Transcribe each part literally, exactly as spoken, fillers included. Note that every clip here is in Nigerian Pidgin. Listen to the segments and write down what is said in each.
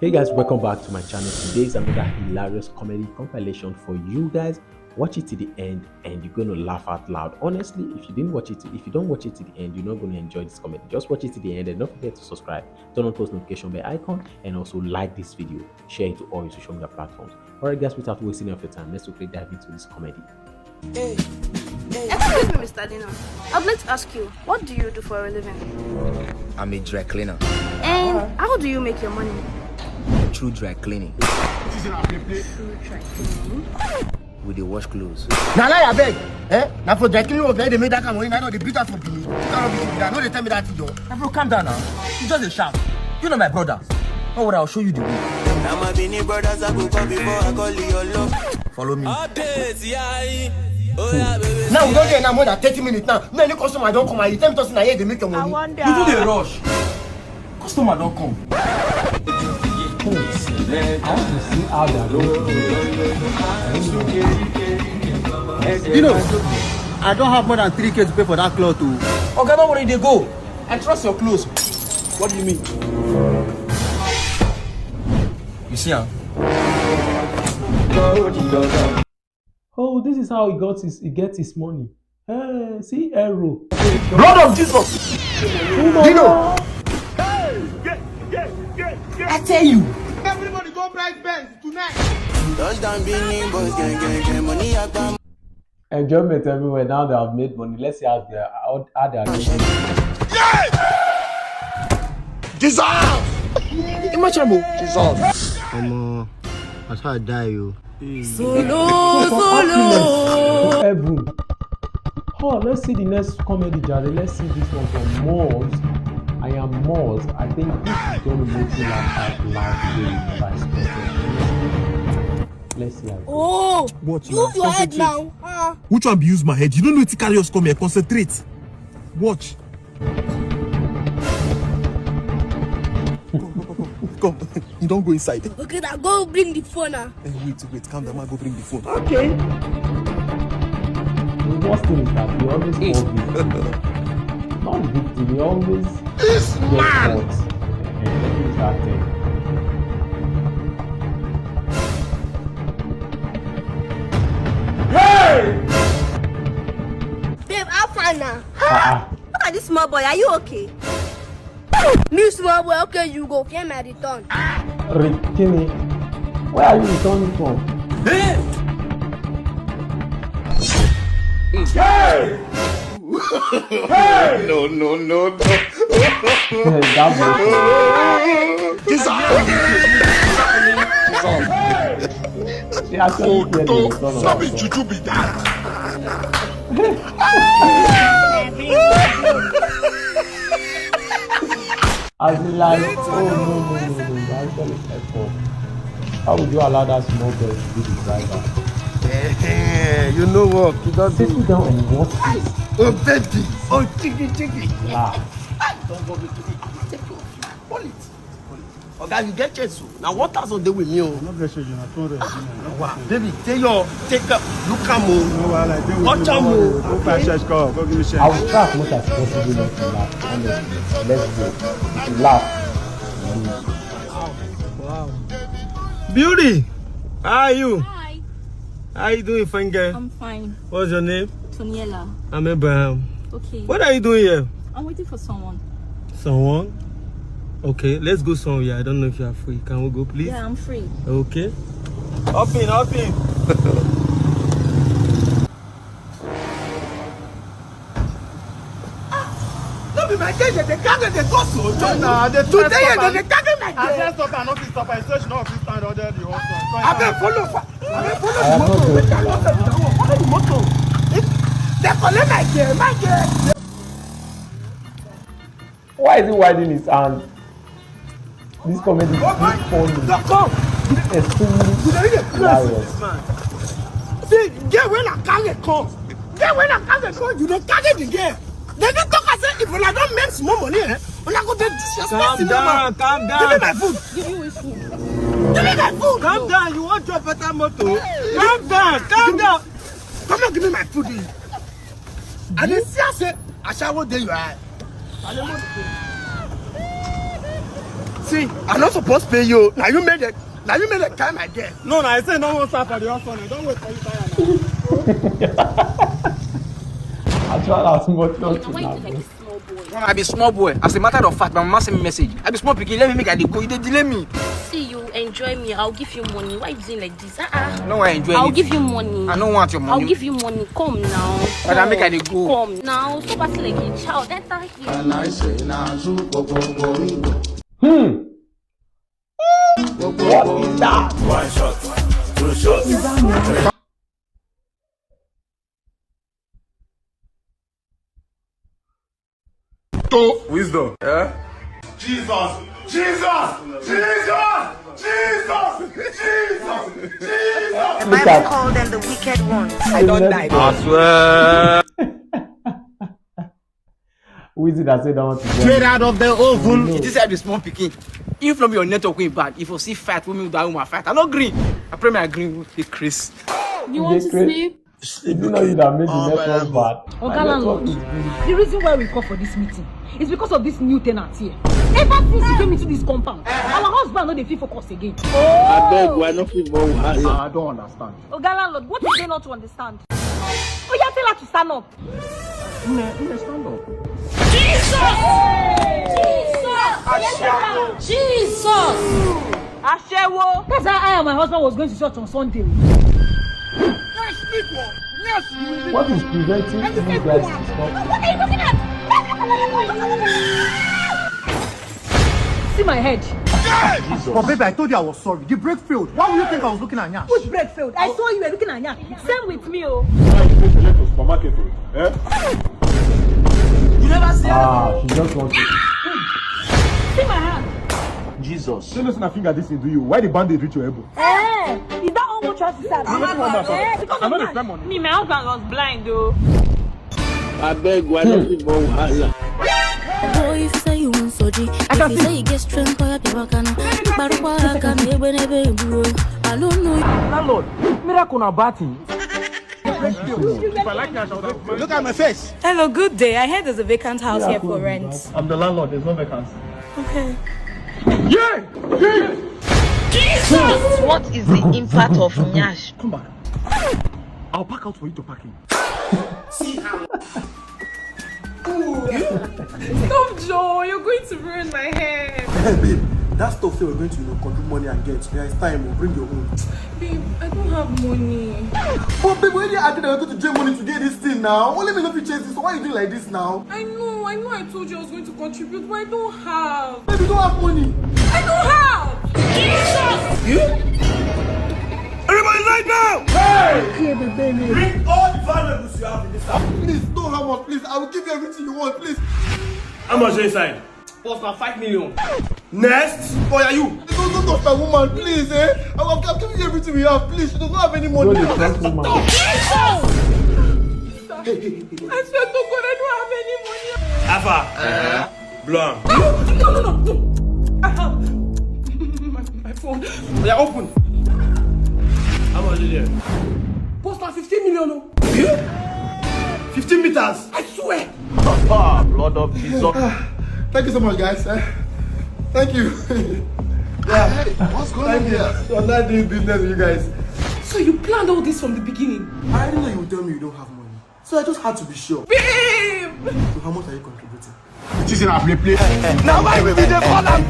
Hey guys, welcome back to my channel. Today is another hilarious comedy compilation for you guys. Watch it to the end and you're gonna laugh out loud. Honestly, if you didn't watch it, if you don't watch it to the end, you're not gonna enjoy this comedy. Just watch it to the end and don't forget to subscribe, turn on post notification bell icon, and also like this video, share it to all your social media platforms. Alright guys, without wasting of your time, let's quickly dive into this comedy. Excuse me, Mister Dino. I'd like to ask you, what do you do for a living? I'm a dry cleaner. And how do you make your money? Through dry cleaning. Through dry cleaning? We dey wash clothes. Na lie, abeg. Eh? Na for dry cleaning work na dey make that kind money, na no dey beat am for Benin. That rubbish be that. No dey tell me that thing, yo. My bro, calm down now. You just dey shout. You know my brother. No worry, I'll show you the way. Now my Benin brothers, I go come before I call you your love. Follow me. Updates, yeah. Oh yeah, baby. Now we don dey now more than thirty minutes now. Many customer don come and you tell me say na here dey make your money. I wonder. You too dey rush. Customer don come. I want to see how they are going to do it. You know, I don't have more than three K to pay for that cloth too. Oga, don't worry, dey go. I trust your clothes. What do you mean? You see am? Oh, this is how he got his he gets his money. Hey, see arrow. Blood of Jesus! Dino! I tell you. Everybody go price Benz tonight. Touchdown, Benin boys, gang, gang, gang, money, I Enjoyment everywhere now that I've made money. Let's see how they are, how, how they are doing. Jesus! Imagine, Jesus. Omo, that's how I die, you. Solo, solo. Heaven. Oh, let's see the next comedy, Jare. Let's see this one from Moz. I am Moz. I think this is going to make you laugh out loud. Let's see how it goes. Oh, what? Use your head now. Ah. Which one be use my head? You don't know to carry us come here. Concentrate. Watch. Come, come, come, come. Come. You don't go inside. Okay, now go bring the phone now. Hey, wait, wait, calm down. I go bring the phone. Okay. The worst thing is that we always fall victim. Not victim, we always get caught. This man! Eh, let me use that thing. Hey! Babe, how far now? Ah, ah. Look at this small boy. Are you okay? Me small boy, okay, you go fear my return. Re-, Kini, where are you returning from? Hey! Hey! Hey! No, no, no, no. That boy. Jesus! Jesus. He actually feared the return of his son. Juju be that. As in, like, oh, no, no, no, no, you actually fuck up. How would you allow that small girl to be the driver? Eh, you know what? You don't do. Settle down and watch this. Oh, baby. Oh, chiggy, chiggy. Laugh. Don't go with me. Take off. Pull it. Pull it. Oga, you get chance o. Na one thousand dey with me o. No get chance, na two hundred. Wow, baby, take your, take am, look am o. No wahala, dey with me. Watch am o. Go find church call, go give me chance. I will try as much as possible not to laugh. Honestly, let's go. If you laugh, you lose. Wow. Beauty, how are you? Hi. How you doing, fine girl? I'm fine. What's your name? Toniela. I'm Abraham. Okay. What are you doing here? I'm waiting for someone. Someone? Okay, let's go somewhere. I don't know if you are free. Can we go, please? Yeah, I'm free. Okay. Hop in, hop in. No be my girl, dem dey carry, dey go so. No, no, I dey try stop am. Today, dem dey carry my girl. I try stop am, I no fit stop am. He say she no fit stand under the hot sun. Abeg, follow fa-, abeg, follow the motor. Make I no stop that one. Follow the motor. Dem collect my girl, my girl. Why is he winding his hand? This comedy is too funny. Doctor, extremely hilarious. See, girl wey una carry come. Girl wey una carry come, you dey carry the girl. Dem dey talk am say if una don make small money, eh, una go dey disrespect the woman. Calm down, calm down. Give me my food. Give me which food? Give me my food. Calm down, you wan chop better motor? Calm down, calm down. Come on, give me my food. I dey see am say ashawo dey your eye. I dey must. See, I no suppose pay you. Now you made it. Now you made it. Time I get. No, no, I say no one start for the hustle. I don't wait for you tire now. As far as much not Now, why you do like a small boy? When I be small boy. As a matter of fact, my mama send me message. I be small pikin. Let me make I dey go. You dey delay me. See, you enjoy me. I'll give you money. Why you doing like this? Ah, ah. No, I enjoy I'll it. Give you money. I don't want your I'll money. Give you money. Come now. But I make I Come. dey go. Come now. Stop acting like a child. Enter here. And I say, now, so, go, go, go, go. Hmm. Go, go, go. What is that? One shot, two shots. Wisdom. Eh? Jesus! Jesus! Jesus! Jesus! Jesus! Jesus! The Bible called them the wicked ones. I don't die. I swear. Wizzy that said that one to Straight out of the oven. It is like the small pikin. If not be your network going bad, if you see fight, women with that woman fight. I no green. I pray my green with Chris. You want to Dey cra- sleep? Is it not you that made the network bad? Oga landlord, the reason why we call for this meeting is because of this new tenant here. Ever since he came into this compound, our husband no dey fit focus again. Abeg, why no fit born wahala? I don't understand. Oga landlord, what is there not to understand? Oh yeah, tell her to stand up. Nne, nne, stand up. Jesus! Ashewo! That's how I and my husband was going to church on Sunday. What is preventing you guys to stop? See my head. But baby, I told you I was sorry. The brake failed. Why would you think I was looking at Nyash? Which brake failed? I saw you were looking at Nyash. Same with me, oh. Why you pay for supermarket? Eh? You never see Ah, she just wants to. See my hand. Jesus. Shey no say na finger this thing do you? Why the bandage reach your elbow? Eh, is that all what you have to say? Eh, because I of no dey that. spend money. Me, my husband was blind, though. Abeg, why no fit born wahala? Boy, if you say you want surgery, if you say you get strength, boy, I be working. Barukwa aka na egbe n'ebe egbu o. I don't know. Landlord, miracle na bad thing. If I like Nyash, I would have. Look at my face. Hello, good day. I heard there's a vacant house here for rent. I'm the landlord. There's no vacancy. Okay. Yeah. Jesus! What is the impact of Nyash? Come back. I'll pack out for you to pack in. Stop, Joe. You're going to ruin my hair. Babe, that stuff say we're going to, you know, control money and get. Yeah, it's time. We'll bring your own. Babe, I don't have money. But babe, when you agree that we're going to join money to get this thing now, only me not to chase this. So why you doing like this now? I know, I know I told you I was going to contribute, but I don't have. Babe, you don't have money. I don't have. Jesus! You? Everybody, right now! Bring all the valuables you have in this house. Please, don't harm us, please. I will give you everything you want, please. How much is inside? Plus na five million. Next. Oh, yeah, you. Don't, don't touch my woman, please, eh? I'm, I'm giving you everything we have, please. She does not have any money. Don't dey trust woman. I swear to God, I don't have any money. Alpha. Blow am. No, no, no, no. Ah, my, my phone. They are open. How much is there? Post na fifteen million. Oh. Fifteen meters. I swear. Papa, blood of Jesus. Thank you so much, guys. Eh, thank you. Yeah. Hey, what's going on here? I'm not doing business with you guys. So you planned all this from the beginning? I didn't know you would tell me you don't have money. So I just had to be sure. Babe! So how much are you contributing? This is a play play. Now why we be the fall and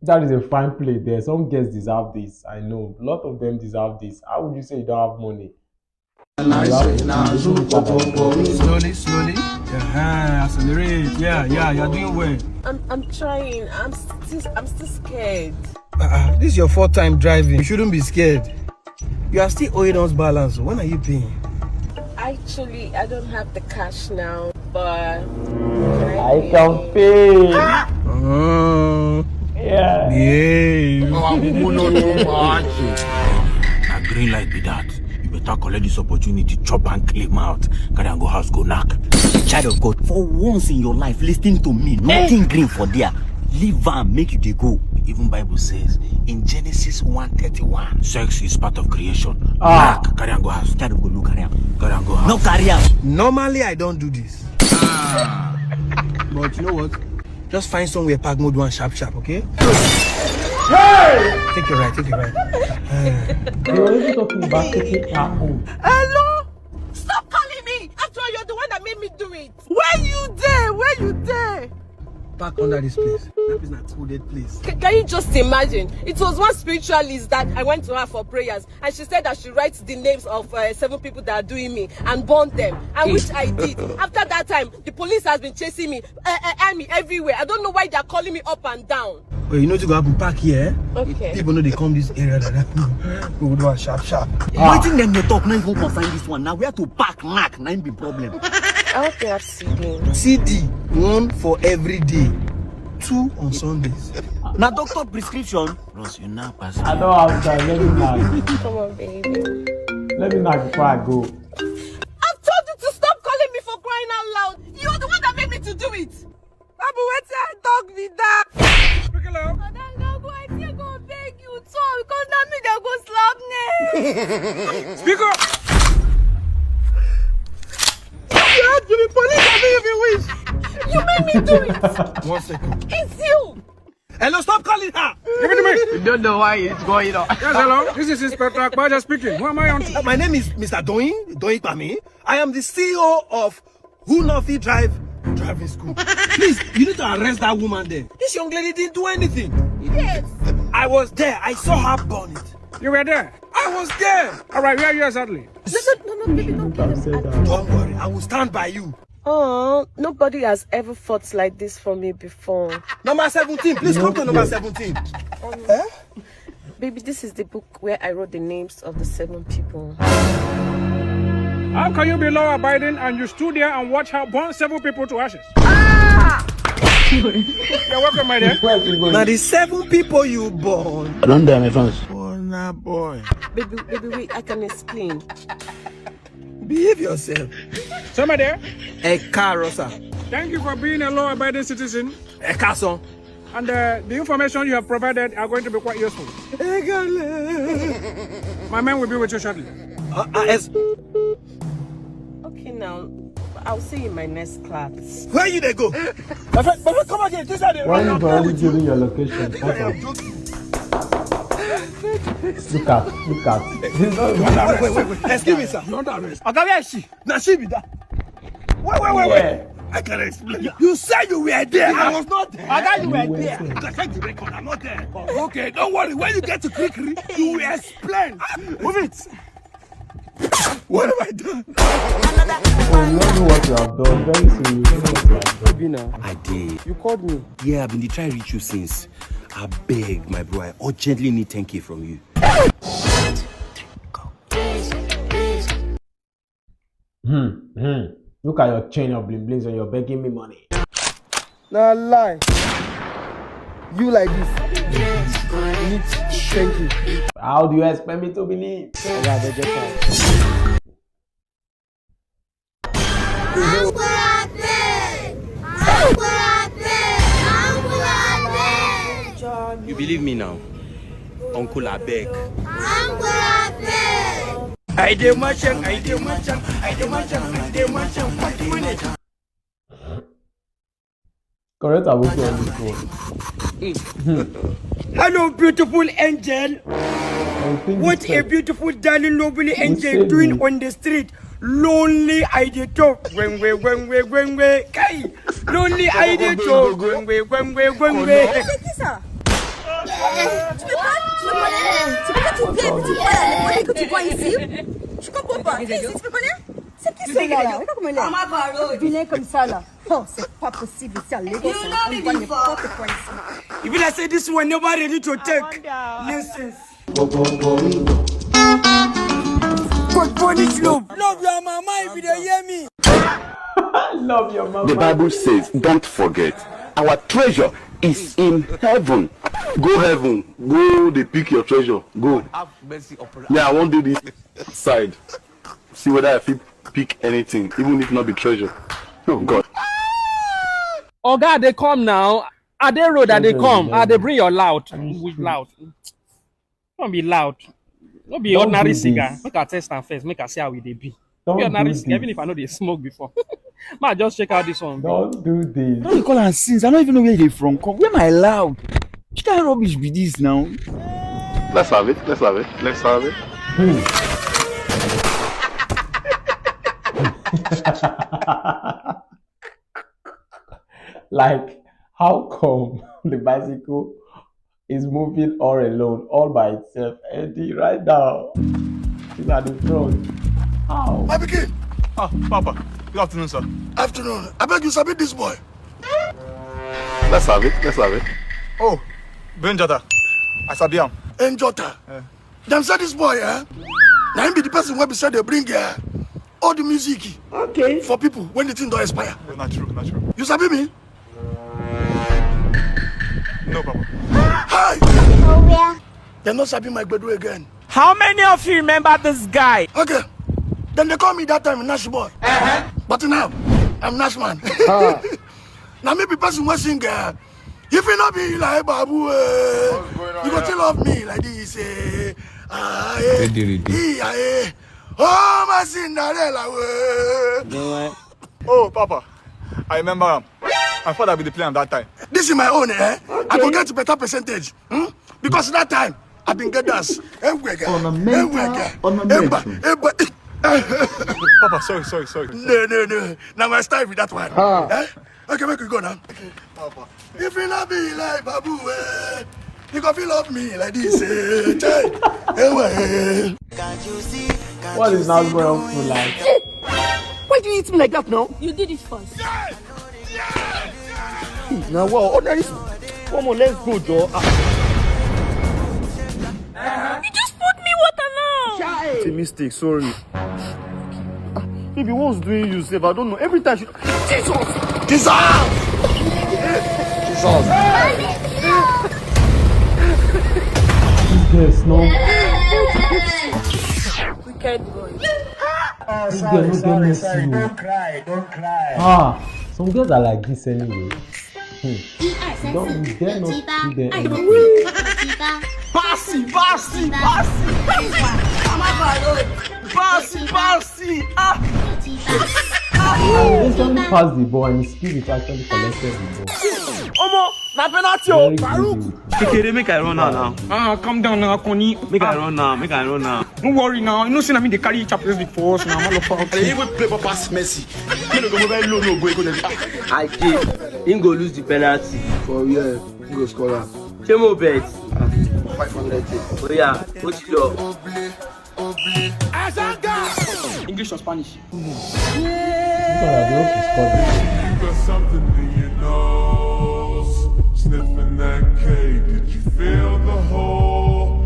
That is a fine play there. Some girls deserve this. I know. A lot of them deserve this. How would you say you don't have money? And I say, now, so, go, go, go. Slowly, slowly. Yeah, accelerate. Yeah, yeah, you're doing well. I'm, I'm trying. I'm still, I'm still scared. Uh, this is your fourth time driving. You shouldn't be scared. You are still owing us balance. When are you paying? Actually, I don't have the cash now, but I can pay. Uh, Yeah. yeah. Na green light be that. You better collect this opportunity, chop and clean mouth. Carry and go house, go knock. Child of God, for once in your life, listen to me. Nothing green for there. Leave am, make you dey go. Even Bible says in Genesis one thirty-one, sex is part of creation. Ah. Knock, carry and go house. Child of God, no carry am. Carry and go house. No carry am. Normally, I don't do this. But you know what? Just find somewhere, park, mode one sharp, sharp, okay? Take your ride, take your ride. You're even talking about taking her home. Hello? Stop calling me! After all, you're the one that made me do it. Where you there? Where you there? Park under this place. That is not coded place. C- can you just imagine? It was one spiritualist that I went to her for prayers, and she said that she writes the names of uh, seven people that are doing me and burn them, and which I did. After that time, the police has been chasing me, uh, uh, me everywhere. I don't know why they are calling me up and down. Well, you know to go up and park here. Okay. People know they come this area like that. We will do a sharp, sharp. Wetin dem dey talk no even concern this one. Na where to park knack na im be problem. I hope you have C D. C D, one for every day, two on Sundays. Na doctor prescription. Bros, you now pass. I don't have time. Let me knack. Come on, baby. Let me knack before I go. I've told you to stop calling me for crying out loud. You're the one that made me to do it. Babu, wetin I talk be that? Speak loud. Madam Gago, I still go beg you too because now me they go slap me. Speak up. You have to be police of me if you wish. You made me do it. One second. It's you. Hello, stop calling her. Give it to me. You don't know why it's going on. Yes, hello. This is Inspector Akbaja speaking. Who am I on to? Uh, my name is Mister Doyin, Doyin Pami. I am the C E O of Who Not Fit Drive Driving School. Please, you need to arrest that woman there. This young lady didn't do anything. Yes. I was there. I saw her burn it. You were there. I was there. All right, where are you exactly? No, no, no, no, baby, don't kill him. Don't worry. I will stand by you. Oh, nobody has ever fought like this for me before. Number seventeen. Please come to number seventeen. Eh? Baby, this is the book where I wrote the names of the seven people. How can you be law abiding and you stood there and watch her burn several people to ashes? You're welcome, my dear. Now the seven people you born. I don't die, my fans. Burna boy. Baby, baby, wait, I can explain. Behave yourself. Somebody, Ẹ káàárọ̀ sir. Thank you for being a law-abiding citizen. Ẹ káàsán. And uh, the information you have provided are going to be quite useful. Ẹ káàlẹ́. My men will be with you shortly. Uh, uh, es- Okay, now, I'll see you in my next class. Where you dey go? My friend, my friend, come again. This are the Why you already giving your location? Come on. Look at, look at. Wait, wait, wait, wait. Excuse me, sir. You're under arrest. Oga, where is she? Now she be that. Wait, wait, wait, wait. I can explain. You say you were there. I was not there. Oga, you were there. I can check the record. I'm not there. Okay, don't worry. When you get to Kirikiri, you will explain. Move it. What have I done? Oh, you don't know what you have done. Very soon, you know what you have done. I did. You called me. Yeah, I've been dey try reach you since. I beg, my bro. I urgently need ten K from you. Hmm, hmm. Look at your chain of bling blings and you're begging me money. Na lie. You like this. You need thank you. How do you expect me to believe? Oga, abeg get out. You believe me now? Uncle, I beg. I dey mention, I dey mention, I dey mention, I dey mention, five minutes. Correct, I will go on this one. Hello, beautiful angel. I think What it's a time. Beautiful, darling, lovely angel save doing me. On the street. Lonely, I dey talk. When, when, when, when, when, when. Kai. Lonely, I dey talk. When, when, when, when, when, when. C'est qui ça? Tu peux pas, tu peux pas, tu peux pas, tu peux pas, tu peux pas ici. Tu comprends pas. Viens ici, tu peux pas venir? C'est qui ce gars-là? Regarde comment il est. Vilain comme ça là. Oh, c'est pas possible ici à Lagos. On voit n'importe quoi ici. If I say this one never ready to take. Nonsense. God punish love. Love your mama if you dey hear me. Love your mama. The Bible says, don't forget, our treasure is in heaven. Go heaven, go dey pick your treasure, go. Me, I wan dey this side, see whether I fit pick anything, even if not be treasure. Oh God. Oga, they come now. I dey road, I dey come. I dey bring your loud. With loud. Don't be loud. No be Don't ordinary do singer. This. Make I test am first. Make I see how we dey be. Don't Pure na do risk, even if I this. No dey smoke before. Ma just check out this one, bro. Don't do I this. don dey call am since. I no even know where e dey from come. Where my loud? Which kind rubbish be this now? Let's have it. Let's have it. Let's have it. Hmm. Like, how come the bicycle is moving all alone, all by itself? Eddie, right now, she's at the front. How? My pikin, Ah, Papa. Good afternoon, sir. Afternoon. I beg you, sabi this boy. Let's have it. Let's have it. Oh, Ben Jata. I sabi am. Enjota. Eh. Dem say this boy, eh? Na him be the person wey be say dey bring eh, all the music Okay. for people when the thing don expire. Oh, na true, na true. You sabi me? No, Papa. Hi! Oh, where? Dem no sabi my gbedu again. How many of you remember this guy? Okay. Then they call me that time Nash boy. But now, I'm Nash man. Na me be person wey sing. Uh, if you no be like Babu, uh, you go still love me like this. Uh, ah, eh, Ready, ready. eh, ah, eh. Oh, my Cinderella. Eh. Oh, Papa. I remember him. My father be the player that time. This is my own, eh? I go get better percentage. Hmm? Because that time, I been get dance. Ewega, Ornamental ewega, ornamentation. Eba, eba. Papa, sorry, sorry, sorry. No, no, no. Now my style with that one. Eh? Okay, make we go now. Papa. If you love me like Babu, eh, you go feel love me like this. Eh? Che. Ewe. What is now going on for like? Why do you eat me like that now? You did it first. Now what? Ordinary. Come on, let's go, Joe. You just put me water now. It's a mistake, sorry. Maybe what's doing you, sef? I don't know. Every time she. Jesus! Jesus! Jesus! Yes, no. Wicked boy. This girl no get mercy. Don't cry, don't cry. Ah, some girls are like this anyway. Hmm. You don't, you dare not do them anything. Passy, passy, passy. Passy, passy. Ah. I eventually passed the ball and his spirit actually collected the ball. Omo, na penalty Very o. good. Kekere, make I run now now. Ah, calm down now, Connie. Make I run now, make I run now. Don't worry now. You know, say I mean they carry Champions League for us now. I'm all for They even play for pass Messi. You know, go mobile low, no go, go there. I did. Him go lose the penalty. For yeah, he go score am. Shame on bet. Five hundred. Oh yeah, put it up. English or Spanish? This one I be hope to score. Got something in your nose. Sniffing that K, did you feel the hole?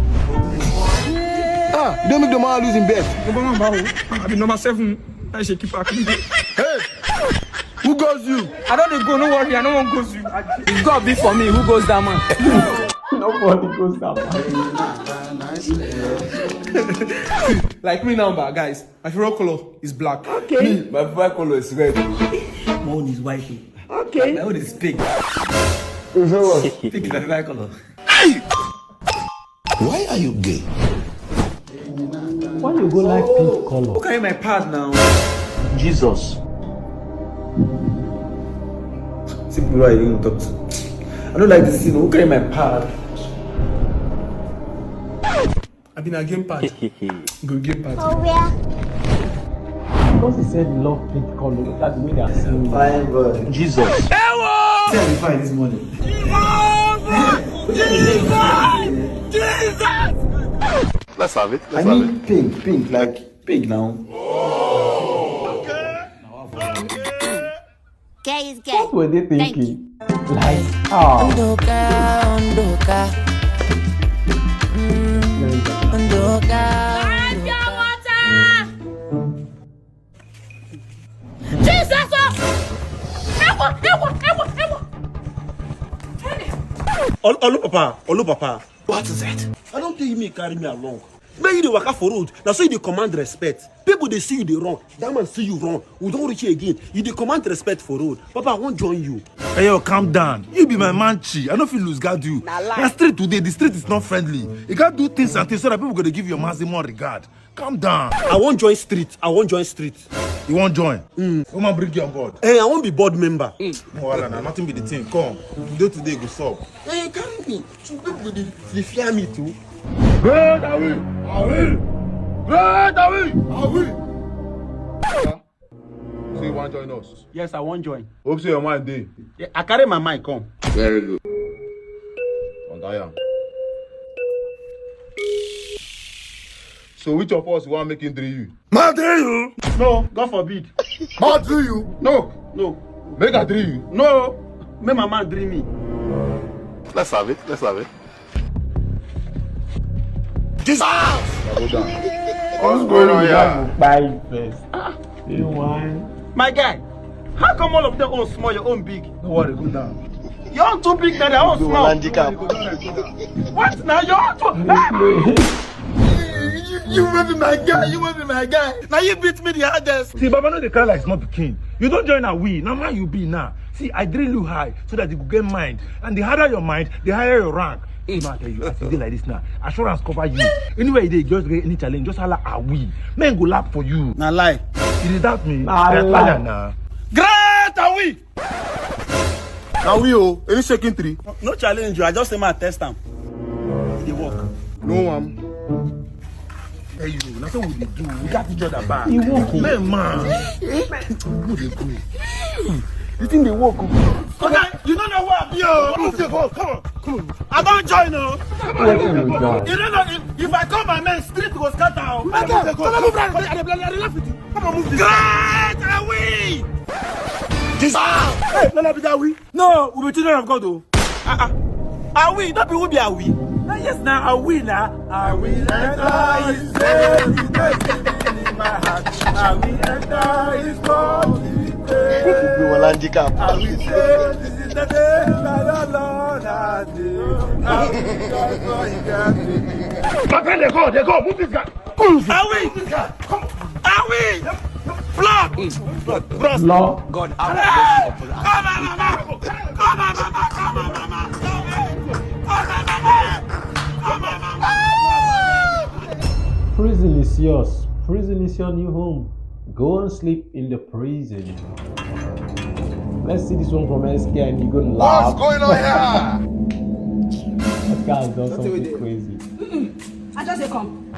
Ah, you don't make the man lose him bet. Number one, bro. I be number seven. I should keep back. Hey, who goes you? I don't dey go. No worry. I don't want goes you. If God be for me, who goes that man? Nobody goes that far. Like me now, but guys, my favorite color is black. Okay. My favorite color is red. My own is white. My Okay. Own is pink. You say what? Pink is my favorite color. Why are you gay? Why you go like pink Who color? carry my pad now? Jesus. See people I even talk to. I don't like this thing. Who carry my pad? I been a game pad. Go game pad. Oh, where? Because he said he love pink color, that's the way they are seeing it. Fine boy. Jesus. Tell me fine this morning. Let's have it. I Let's have it. Mean pink, pink, like pink now. Gay is gay. What were they Thank thinking? you. Like, ah. Ndoka, ndoka, There you go. ndoka. Pure water. Jesus! Oh! Ewo, ewo, ewo, ewo. Olu, Olu Papa, Olu Papa. What is it? I don't think he may carry me along. When you dey waka for road, na so you dey command respect. People dey see you dey run. That man see you run. We don reach you again. You dey command respect for road. Papa, I wan join you. Hey, yo, calm down. You be my man, chi. I no fit lose guard you. Na lie. Na street today. The street is not friendly. You gotta do things and things so that people go dey give your man more regard. Calm down. I wan join street. I wan join street. You wan join? Mm. Come on, bring you on board. Eh, I wan be board member. Mm. No wahala na, nothing be the thing. Come. Today today go solve. Eh, carry me. Some people dey dey fear me too. Great are we! Are we? Great are we! Are we? So you wan join us? Yes, I wan join. Hope say your mind dey. Yeah, I carry my mind come. Very good. Oga yam. So which of us wan make him drill you? Ma drill you? No, God forbid. Ma drill you? No, no. Make I drill you? No, make my man drill me. Let's have it. Let's have it. Jesus! Go down. What's going on here? Buy first. Ah. You wine. My guy, how come all of them own small, your own big? No worry, go down. Your own too big, na their own small. Go down, go down. What now? Your own too. You, you, you will be my guy. You will be my guy. Now you beat me the hardest. See, Baba, no dey cry like small pikin. You don join a we. Now man you be now. See, I drill you high so that you go get mind. And the harder your mind, the higher your rank. Hey. No, I tell you, as you dey like this now, assurance cover you. Anywhere you dey, just get any challenge, just holla a we. Men go laugh for you. Na lie. You dey doubt me? Na lie. Liar na. Great are we? Na we o. Any shaking tree? No, no challenge you. I just say my test am. E dey work. No one. Hey, you, na so we dey do. We got each other back. You work. Men, man. Who dey go? The thing dey work. Okay, you don't know what I be. Oh, come on, come on, come on. I don't join. Oh. Come on. You don't know if, if I call my men, street go scatter. Oh. Come on, move this. Come on, move this. Great are we? Jesus. Hey, no, no, be that we. No, we be children of God, oh. Ah, ah. Are we? Not be who be are we? Ah, yes, now are we now? Are we enter his gate? His gate is in my heart. Are we enter his court? His gate. Are we say this is the day that the Lord has made? Are we joyful in gratitude? My friend, they go, they go. Move this guy. Are we? Are we? Blood. Blood. Blood. Lord. God, have mercy upon us. Come on, mama. Come on, mama. Come on, mama. Come on, mama. Come on, mama. Prison is yours. Prison is your new home. Go and sleep in the prison. Let's see this one from S K and you go laugh. What's going on here? That guy has done something crazy. I just say come.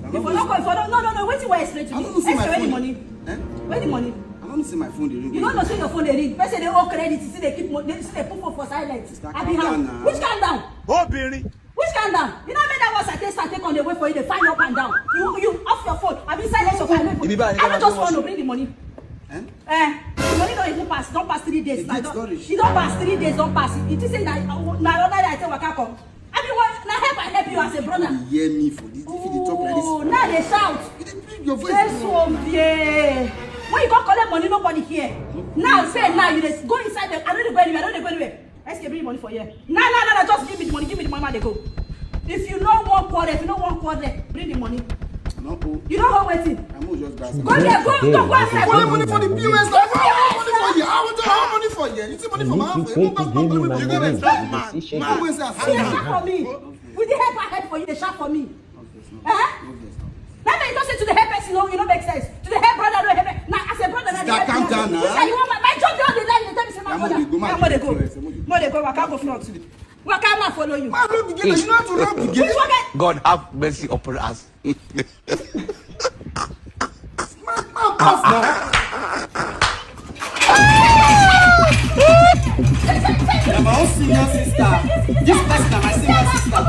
If you no come, if you no, no, no, no, wetin wey explain to me? Explain where the money? Eh? Where the money? I don't see my phone dey ring. You don't know say your phone dey ring. Person dey owe credit, still dey keep mo-, dey still dey put phone for silent. Sister, calm down now. Which calm down? Obìnrin. Which calm down? You know me that was I take start take on the way for you, dey find up and down. You, you off your phone. I be silence your phone. I don't just want to bring the money. Eh? Eh, the money don't even pass. Don't pass three days. It don't pass three days. Don't pass. It is say na, na another day I take waka come. I mean, what? Na help I help you as a brother. You hear me for this? If you dey talk like this, oh, now they shout. You dey bring your voice. Yes, oh, yeah. When you go collect money, nobody hear. Now say now you dey go inside them. I don't dey go anywhere. I don't dey go anywhere. S K, bring money for here. Now, now, now, now, just give me the money. Give me the money, man, they go. If you no wan quarrel, if you no wan quarrel, bring the money. No, oh. You no hold wetin? I must just gas. Go there, go, go, go outside. Go. Money for the P O S. I want money for here. I want money for here. You see money for my hand. You go back, back, back. You go next. Man, man, go inside. See, they shout for me. With the help I help for you, they shout for me. Eh? Let me just say to the help person, no, you no make sense. To the help brother, no help. Now, as a brother, sister, calm down now. Which one you want? My, my job, you dey lie, you dey tell me say my brother. Mo dey go, mo dey go, waka go front. Waka, ma follow you. Ma, look the gate. You know how to lock the gate. God have mercy upon us. Man, man, pass now. Na my own senior sister. This person na my senior sister.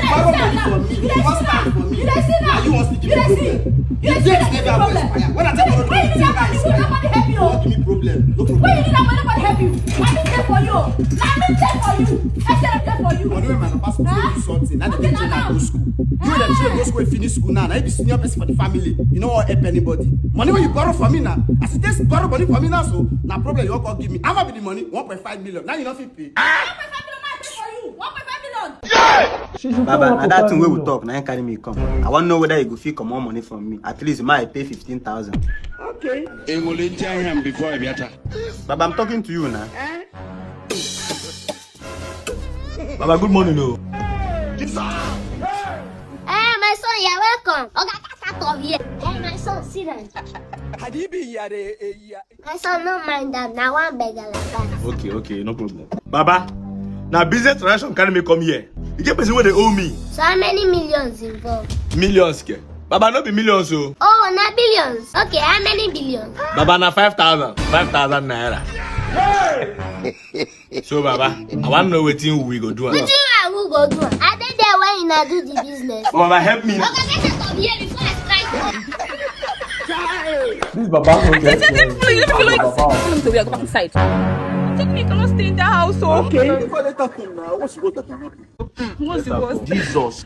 Borrow money from me. First time for me. Now you want to give me problem. The date never go expire. When I take borrow money, you give me problem. No problem. When you do that, nobody help you. I be there for you. I be there for you. I said I'm there for you. Money wey my papa school dey insult me. Now the pikin na go school. You dey train go school, finish school now. Now you be senior person for the family. You no wan help anybody. Money wey you borrow from me now. As you take borrow money from me now, so na problem you wan come give me. How much be the money? One point five million. Now you no fit pay. One point five million, I pay for you. One point five million. Yeah! Baba, na that thing wey we talk, na him carry me come. I wan know whether you go fit comot money from me. At least, make I pay fifteen thousand. Okay. Enwole ntị ahịa m before I bịa taa. Baba, I'm talking to you now. Baba, good morning o. Eh, my son, you're welcome. Oga, get out of here. Eh, my son, sit down. Had he been here, eh, eh, yeah. My son, no mind that. Now one beggar like that. Okay, okay, no problem. Baba, na business transaction carry me come here. You get person wey dey owe me. So how many millions involved? Millions ke? Baba, no be millions o. Oh, na billions. Okay, how many billions? Baba, na five thousand. Five thousand naira. So, Baba, I wan know wetin we go do. Wetin you and who go do? I dey there when una do the business. Baba, help me. Oga, get out of here before I strike you. This Baba no get sense. Leave me alone. Baba. Tell me, I cannot stay in that house, oh. Okay. Before they talk now, what's supposed to happen? What's the worst? Jesus.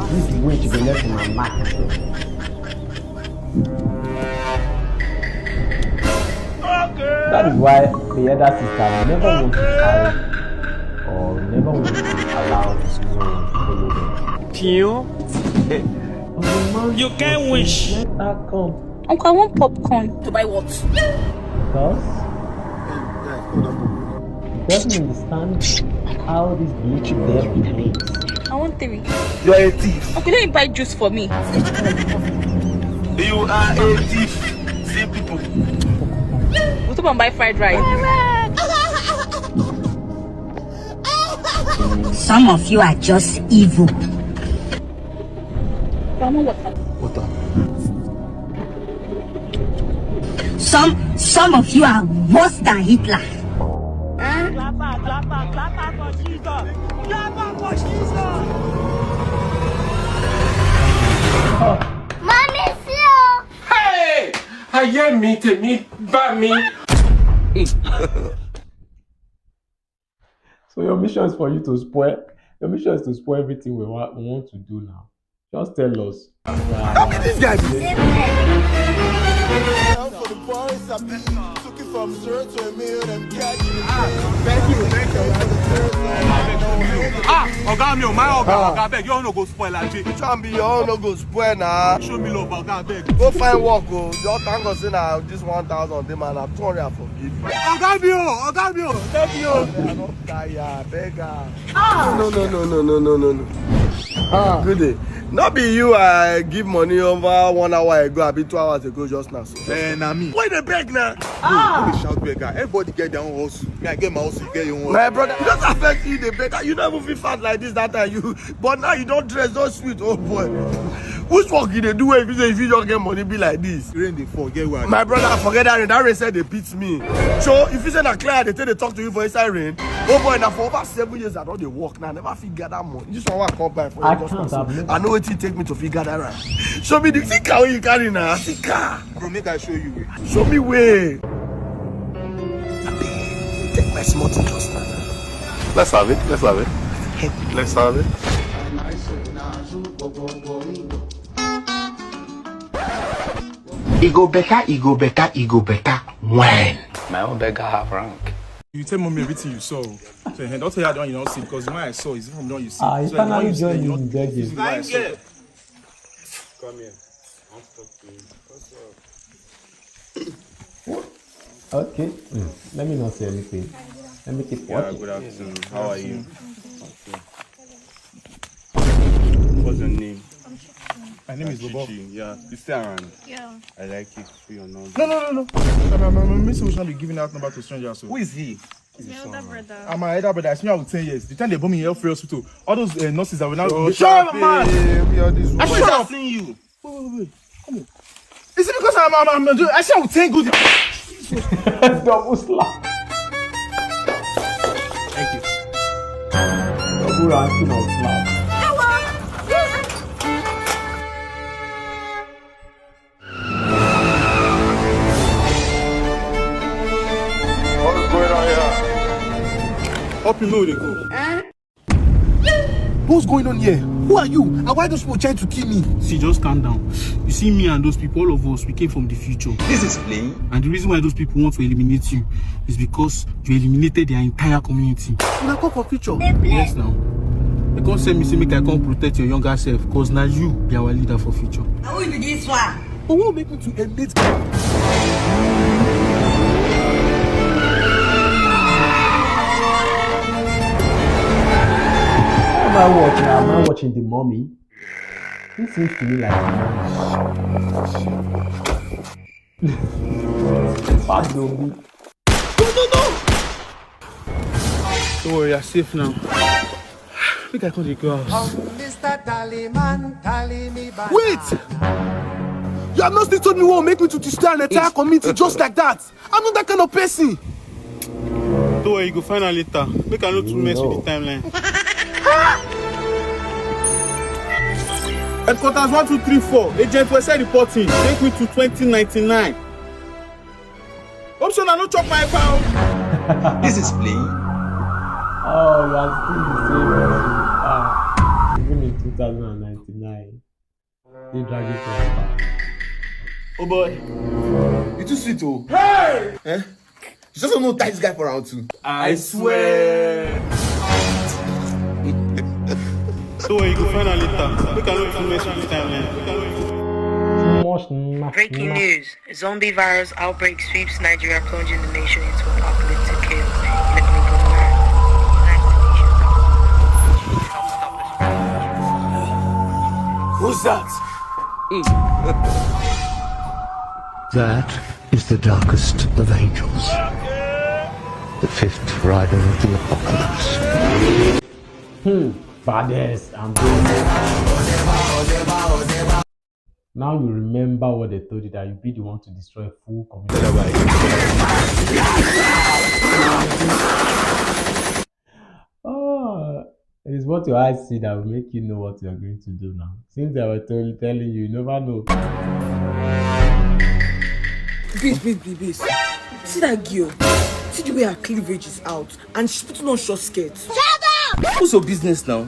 This is the way she go left in my mind. That is why the elder sister never want to carry or never want to allow no follow them. Pio. You can't wish. Let her come. Uncle, I want popcorn. To buy what? Because he doesn't understand how this beauty girl behaves. I want three. You are a thief. Uncle, let me buy juice for me. You are a thief. See people. We'll stop and buy fried rice. Some of you are just evil. Water. Some some of you are worse than Hitler. Clap am, clap am, clap am for Jesus. Clap am for Jesus. Mommy, see o. Hey! Ayé mi, tèmi bá mi. So your mission is for you to spoil. Your mission is to spoil everything we, wa- we want to do now. Just tell us. This guy be Down for the boys, I be took it from zero to a million and catch it. Ah, thank you, thank you. Ah, oga mi o, my oga, oga, beg, you no go spoil am. Which one be your own no go spoil na? Show me love, oga, beg. Go find work o. Just thank God say na this one thousand dey man, na two hundred I forgive you. Oga mi o, oga mi o, thank you. I don tire, beg am. No, no, no, no, no, no, no, no. Ah. Good day. No be you I give money over one hour ago, abi two hours ago just now so. Eh, na me. Why dey beg now? Ah. Don't dey shout beggar. Everybody get their own hustle. Me, I get my hustle, you get your own. My brother, you just affect you, the beggar. You never feel fat like this that time. You, but now you don't dress, don't sweet, oh boy. Which work you dey do if you say if you don't get money be like this? Rain dey fall, get where? My brother, forget that rain. That rain said they beat me. So if you say na clear, they tell they talk to you for inside rain. Oh boy, now for over seven years I don't dey work now. I never fit gather money. This one I come by for I you just can't now. So have I know what it take me to fit gather am. Show me the see car wey you carry now. See car. Bro, make I show you way. Show me way. Take my small thing just now. Let's have it. Let's have it. Let's have it. E go better, e go better, e go better when? My own beggar have rank. You tell mommy everything you saw. So, eh, don't tell her don't you don't see because when I saw is from don't you see. Ah, you so, finally join you in begging. Come here. I want to talk to you. What's up? Okay. Mm. Let me not say anything. Let me keep watching. Yeah, good afternoon. How are you? Okay. What's your name? My name is Bobo. Chichi. Yeah, you stay around. Yeah. I like it. Free your number. No, no, no, no. No, no, no, no. Mister Ocean be giving out number to strangers. So. Who is he? It's my elder brother. I'm my elder brother. I seen you with ten years. The time they bomb me in health free hospital. All those uh, nurses that were now. Oh, shut up, man. Hey, we are this. I should have seen you. Wait, wait, wait. Come on. Is it because I'm, I'm, I'm, I'm doing, I say I will thank God. Double slap. Thank you. Double ranking of slap. What's going on here? Up you know they go. What's going on here? Who are you? And why those people trying to kill me? See, just calm down. You see, me and those people, all of us, we came from the future. This is playing. And the reason why those people want to eliminate you is because you eliminated their entire community. Una come for future? Yes, now. They come send me, say make I come protect your younger self, 'cause now you be our leader for future. Who be this one? But what make me to eliminate? What am I watching? Am I watching The Mummy? This seems to me like a movie. Bad zombie. No, no, no! Don't worry, you're safe now. Make I come dey go house. Wait! You have not still told me what will make me to destroy an entire community just like that. I'm not that kind of person. Don't worry, you go find out later. Make I no too mess with the timeline. Headquarters one two three four, Agent Westside reporting. Take me to twenty ninety-nine. Option, I no chop my pound. This is playing. Oh, you are still the same person. Ah, even in two thousand and ninety-nine, they drag it forever. Oh boy, you too sweet, oh. Hey! Eh? You just don't know tie this guy for round two. I swear. So you go find out later. Make I no too mess with the timeline. Too much knack. Breaking news. Zombie virus outbreak sweeps Nigeria, plunging the nation into apocalyptic chaos. Who's that? That is the darkest of angels, the fifth rider of the apocalypse. Hmm, baddest and best. Now you remember what they told you, that you be the one to destroy full community. Oh, it is what your eyes see that will make you know what you are going to do now. Since they were tell- telling you, you never know. Babe, babe, babe, babe. See that girl? See the way her cleavage is out, and she's putting on short skirts. Shut up! Who's your business now?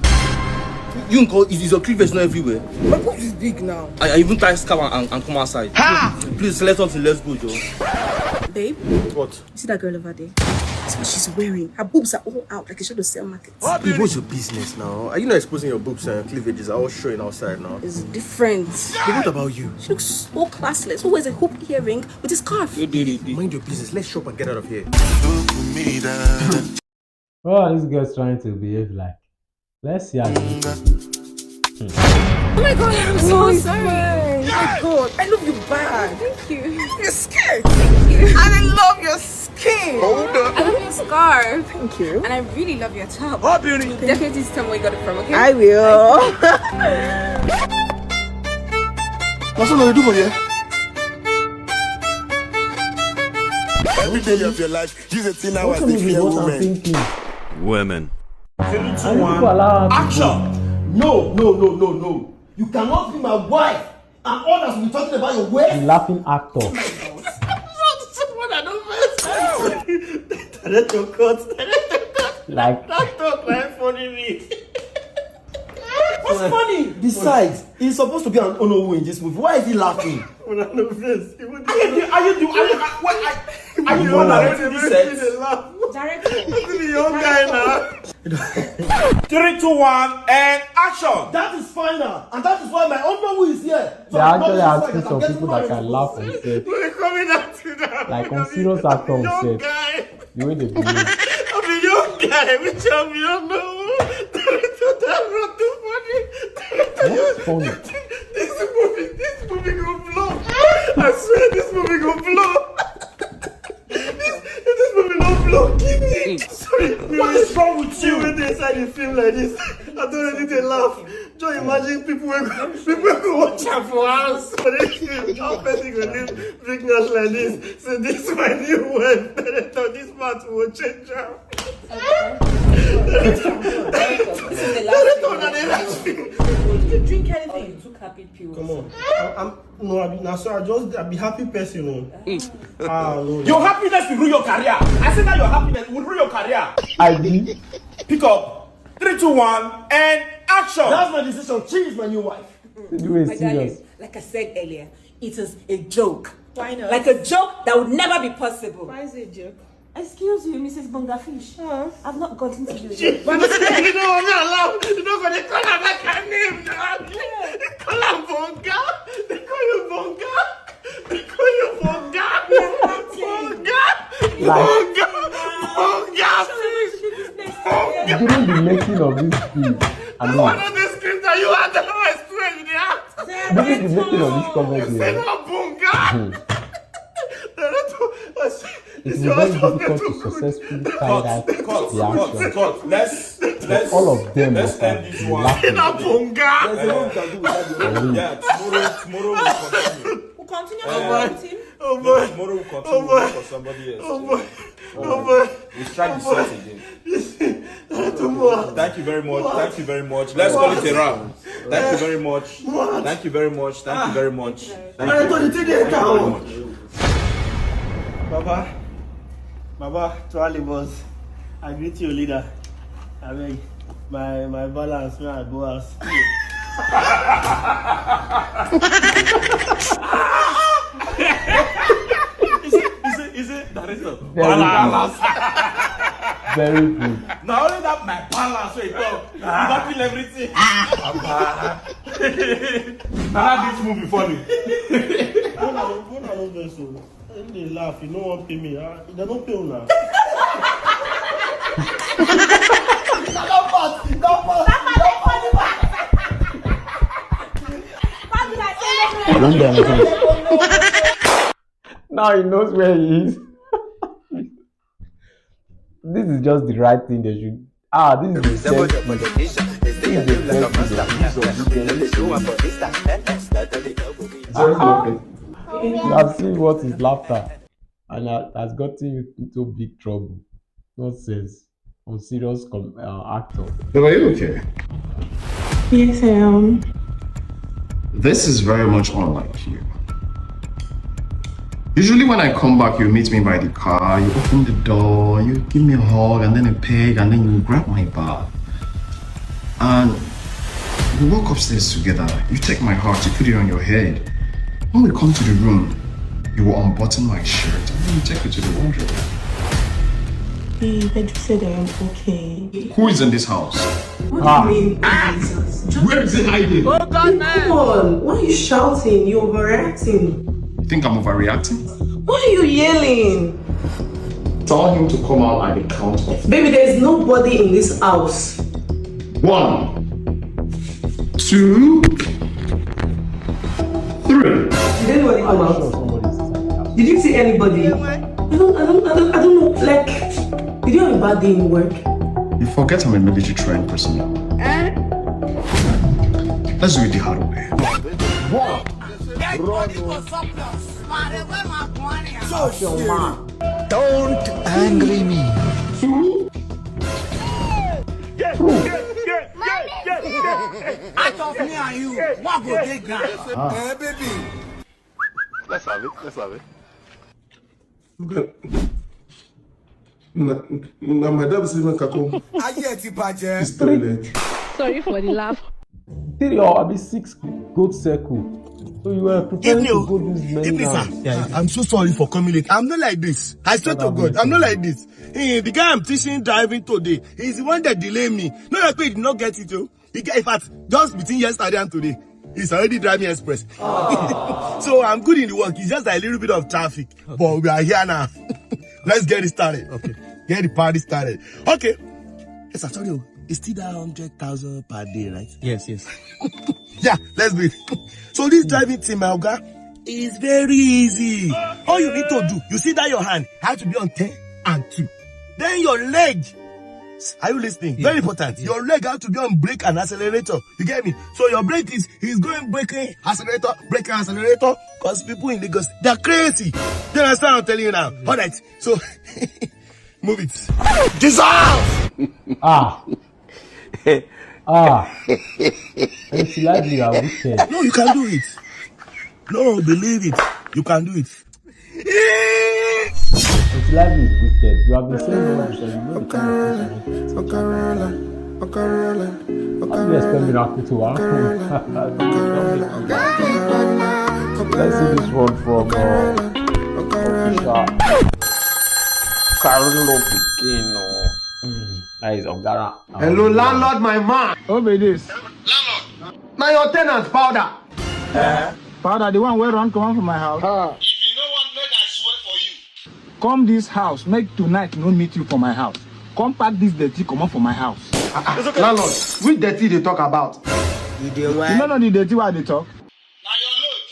You nko, is, is your cleavage not everywhere? My boobs is big now. I, I even tie scarf and, and, and come outside. Ha! Please select something. Let's go, Joe. Babe, what? You see that girl over there? See what she's wearing. Her boobs are all out like a shadow sale market. Babe, what's your business now? Are you not exposing your boobs and cleavages are all showing outside now? It's different. But what about you? She looks so classless. Who wears a hoop earring with a scarf? Mind your business. Let's shop and get out of here. Oh, this girl's trying to behave like. Let's see how this is. Oh my God, I'm so sorry. Oh my God, I love you bad. Thank you. I love your skirt. Thank you. And I love your skin. Hold up. I love your scarf. Thank you. And I really love your top. Oh, beauty. Definitely tell me where you got it from, okay? I will. What's all you do for here? Every day of your life, use eighteen hours to fear women. Women. Three, two, one, action! No, no, no, no, no. You cannot be my wife and others will be talking about your waist. The laughing actor. What I don't mess. Director cut. Director cut. Like that talk like funny me. What's funny? Besides, he's supposed to be an Onowu in this movie. Why is he laughing? Una no vex. Are you the, are you the, are you, are, what, are, are you the one directing this set? Director. This is the young guy now. Three, two, one, and action! That is final, and that is why my own Onowu is here. So they actually asking some people that can laugh on set. We're coming at you now. Like on serious actor on set. The way they behave. I'm a young guy, which I'm young now. That run too funny. What's funny? This movie, this movie go blow. I swear this movie go blow. This, if this movie no blow, give me. Sorry. What is wrong with you? When they inside the film like this, I don't really dey laugh. Just imagine people wey go, people wey go watch am for house. But if you, how person go live big house like this? So this my new wife. Director, this part will change am. This is the last thing. Did you drink anything? Oh, you took happy pills. Come on. I'm, I'm, no, I be, nah, so I just, I be happy person, no. Ah, no, no. Your happiness will ruin your career. I said that your happiness will ruin your career. I be. Pick up. Three, two, one, and action. That's my decision. She is my new wife. Like I said earlier, it is a joke. Why not? Like a joke that would never be possible. Why is it a joke? Excuse you, Missus Bongafish. Uh-huh. I've not gotten to you yet. But you know, I'm not allowed. You know, they call her that kind name now. They call her Bonga. They call you Bonga. They call you Bonga. Bonga. Bonga. Bonga. During the making of this film, I mean, one of the scripts that you had the highest way in the act. During the making of this comedy, you said Bonga. It will be very difficult to successfully carry out the action. Cut, cut, cut. Let's, let's, all of them let's end this one. There's a lot we can do without the other. Yeah, tomorrow, tomorrow we'll continue. We'll continue with him. Oh boy. Yeah, tomorrow we'll continue for somebody else. Oh boy. Oh boy. We'll try this set again. Thank you very much. Thank you very much. Let's call it a wrap. Thank you very much. Thank you very much. Thank you very much. Thank you very much. Baba, Baba, to all of us, I greet you, leader. I beg, my my balance, me I go ask. Is it, is it, is it, that is the balance. Very good. Now only that my balance wey you talk, you don kill everything. Baba. Nana, this movie funny. Una no vex o. Dem dey laugh, you no wan pay me. Ah, dem no pay una. Don't do anything. Now he knows where he is. This is just the right thing they should. Ah, this is the best thing. This is the best thing they should use of this generation. Just look at, you have seen what is laughter, and uh, has gotten you into big trouble. Nonsense. Unserious com- uh, actor. Are you okay? Yes, I am. This is very much unlike you. Usually, when I come back, you meet me by the car, you open the door, you give me a hug, and then a peg, and then you grab my bag. And we walk upstairs together. You take my heart, you put it on your head. When we come to the room, you will unbutton my shirt and then you take it to the wardrobe. Babe, I just said I am okay. Who is in this house? What do you mean? Ah! Where is it hiding? Come on, why are you shouting? You're overreacting. You think I'm overreacting? Why are you yelling? Tell him to come out at the count of. Baby, there's nobody in this house. One, two, three. Did anybody come out? Did you see anybody? I don't, I don't, I don't, I don't know. Like, did you have a bad day in work? You forget I'm a military trained personnel. Eh? Let's do it the hard way. What? Dead body go surplus. Mare, where my money? Don't angry me. Out of me and you, what go dey ground? Eh, baby. Let's have it. Let's have it. Na na my dad say make I come. Ayé ẹ ti bàjẹ́. This toilet. Sorry for the laugh. Three or abi six goat circle. So you were preparing to go do many rounds. I'm so sorry for coming late. I'm not like this. I swear to God, I'm not like this. Eh, the guy I'm teaching driving today, he's the one that delay me. No, like he did not get it, oh. He get, in fact, just between yesterday and today, he's already driving express. So I'm good in the work. It's just a little bit of traffic, but we are here now. Let's get it started. Okay. Get the party started. Okay. Yes, I told you, it's still that hundred thousand per day, right? Yes, yes. Yeah, let's do it. So this driving thing, my oga, is very easy. All you need to do, you see that your hand has to be on ten and two. Then your leg. Are you listening? Very important. Your leg has to be on brake and accelerator. You get me? So your brake is is going braking accelerator, braking accelerator. Cause people in Lagos, they're crazy. You understand what I'm telling you now? All right. So move it. Jesus! Ah. Ah. It's like you are wicked. No, you can do it. No, believe it. You can do it. It's like you is wicked. You have been saying all this and you know the kind of person. How do you expect miracle to happen? Let's see this one from uh, Official. Carlo Piquino. Mm, that is Ogara. Hello, landlord, my man. Who be this? Landlord. Now your tenant, Powder. Powder, the one wey run comot for my house. If you no want make I swear for you. Come this house, make tonight no meet you for my house. Come pack this dirty comot for my house. Landlord, which dirty you dey talk about? You dey You no know the dirty wey I dey talk? Na your load.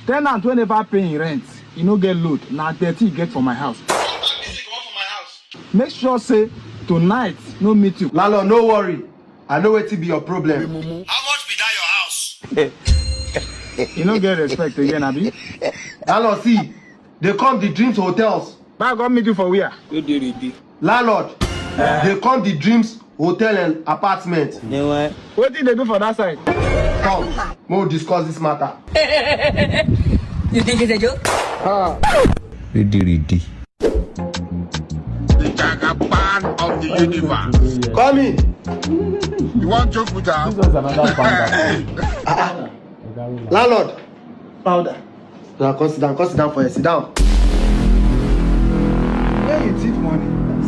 Tenant wey never pay him rent, e no get load. Na dirty e get for my house. Come pack this thing comot for my house. Make sure say tonight no meet you. Landlord, no worry. I know wetin be your problem. How much be that your house? You no get respect again, abi? Landlord, see, they come the dreams hotels. Bag come meet you for where? Landlord, they come the dreams hotel and apartment. Wetin dey do for that side? Come, make we discuss this matter. You think it's a joke? Ready, ready. The Jagaban of the universe. Come in. You want joke with her? This was another banger. Landlord. Powder. Now come sit down, come sit down for here, sit down. Where you thief money?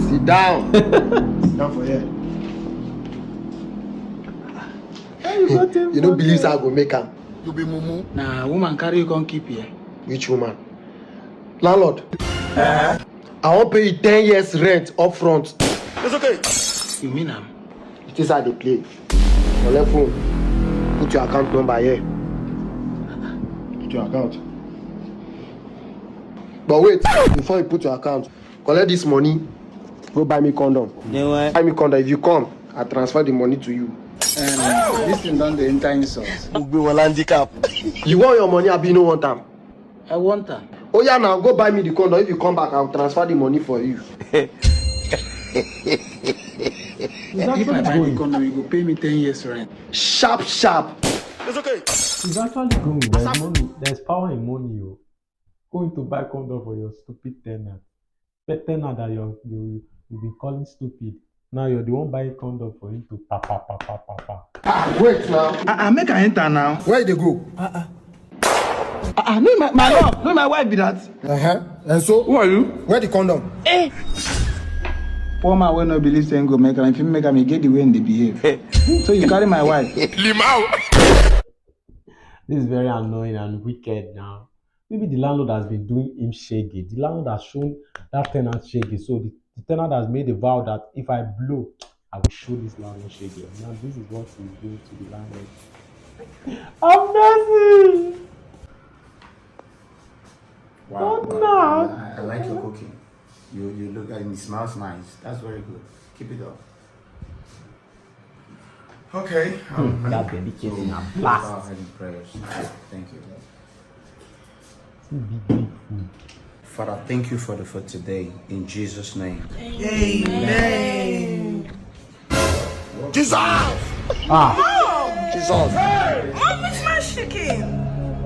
Sit down. Sit down for here. How you go take You don't believe money? Say I go make am. You be mumu. Na woman carry you come keep here. Which woman? Landlord. I wan pay you ten years rent up front. It's okay. You mean am? You think say I dey play? Collect phone. Put your account number here. Put your account. But wait, before you put your account, collect this money. Go buy me condom. Then why? Buy me condom. If you come, I transfer the money to you. Um, this thing don dey enter insult. Ugbe wala handicap. You want your money, abi you no want am? I want am. Oh yeah, now go buy me the condom. If you come back, I'll transfer the money for you. If I buy the condom, you go pay me ten years rent. Sharp, sharp. It's okay. It's actually going. There's money. There's power in money. You going to buy condom for your stupid tenant. Pe- Tenant that you you you been calling stupid. Now you're the one buying condom for him to pa pa pa pa pa pa. Ah, wait now. Ah, ah, make I enter now. Where you dey go? Ah, ah, no, my, my love, no, my wife be that. Uh-huh. And so? Who are you? Where the condom? Eh. Poor man wey no believe say him go make am, if him make am, he get the way him dey behave. So you carry my wife. Limau. This is very annoying and wicked now. Maybe the landlord has been doing him shege. The landlord has shown that tenant shege. So the, the tenant has made a vow that if I blow, I will show this landlord shege. Now this is what he's doing to the landlord. Have mercy! Wow. Don't knock. I, I like your cooking. You you look and it smells nice. That's very good. Keep it up. Okay. Hmm, um, that dedication so, and blast. Bow head in prayers. Thank you. Father, thank you for the food today in Jesus' name. Amen. Jesus! Ah. Jesus! Mom, it's my chicken.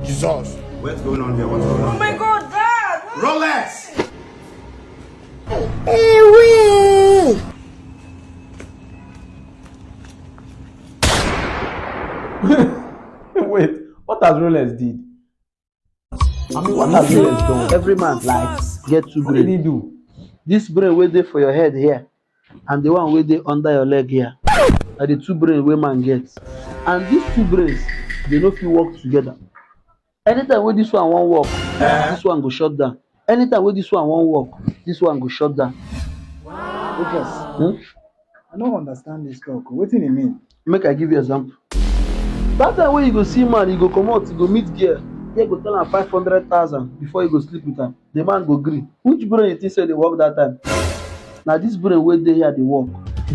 Jesus! What's going on here? What's going on? Oh my God, Dad! Rolex! Wait, what has Rolex did? I mean, what has Rolex done? Every man, like, get two brain. What did he do? This brain wey dey for your head here and the one wey dey under your leg here, na the two brain wey man get. And these two brains, they no fit work together. Anytime wey this one wan work, this one go shut down. Anytime wey this one wan work, this one go shut down. Lucas, hmm? I no understand this talk. Wetin e mean? Make I give you example. That time wey you go see man, you go comot, you go meet girl, girl go tell am five hundred thousand before you go sleep with am. The man go gree. Which brain you think say dey work that time? Na this brain wey dey here dey work.